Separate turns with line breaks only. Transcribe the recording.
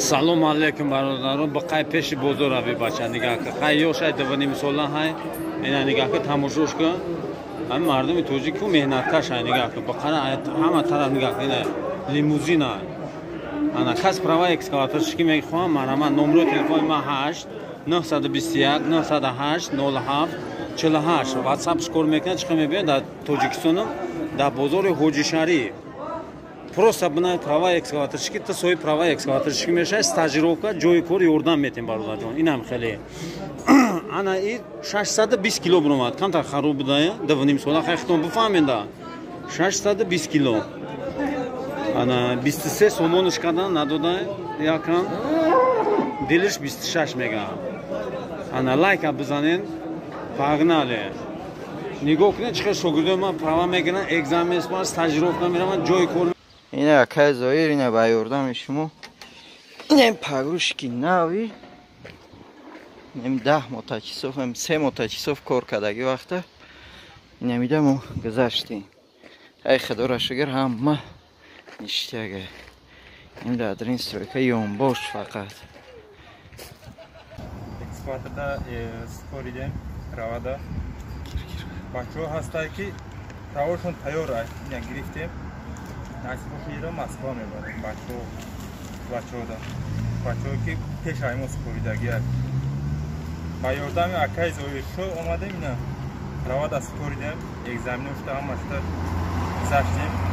Салому алейкум, бародарон. Ба қай пеши бозор рави, бача, нигаҳ ка. Қай ёшай, 2,5 сола ҳай. Ина нигаҳ ка, тамошош ка. Ҳами мардуми тоҷик ку меҳнаткаш ҳай, нигаҳ ка. Ба қара ҳама тараф нигаҳ ка. Ина лимузина. Ана кас права экскаваторщикӣ мехоҳам, марҳамат, номерои телефони ман 8 921 908 07 48. Ватсап кор мекунад, чӣ мебинад дар Тоҷикистонам, дар бозори Ҳоҷишарӣ. Просто бина, права экскаваторщики, та соҳиби права экскаваторщики мешавад, стажировка, ҷои кор ёрдам метем, бародарҷон. Инам хеле. Ана и 620 кило биромад, камтар хароб будая, 2,5 сола. Хай, хитон бифаҳмеда, 620 кило. Ана 23 сомонаш кардан надода, якам дилиш 26 мега. Ана лайка бизанен, погнали. Нигоҳ кунед, чӣ хел шогирдои ман права мегиранд, экзамен меспоранд, стажировка мераванд, ҷои кор.
Ина акай Зоир, ина ба ёрдами шумо инем погрузчики нави, инем 10 моточасов, ем 3 моточасов кор кардаги вақта инамида мо гузаштем. Ай, худоро шукр, ҳама ништяга. Ин дар ин стройка ёнбош фақат.
Экскаваторда супоридем правада. Бачаҳо ҳастанд, ки правошон тайёр аст, ина гирифтем, насибоширо Москва мебарем. Бачаҳо, бачаҳода, бачаҳое ки пеш ай мо супоридагӣ аст, ба ёрдами акаи Зоиршо омадем, ина правада супоридем, экзаменошта ҳамашта гузаштем.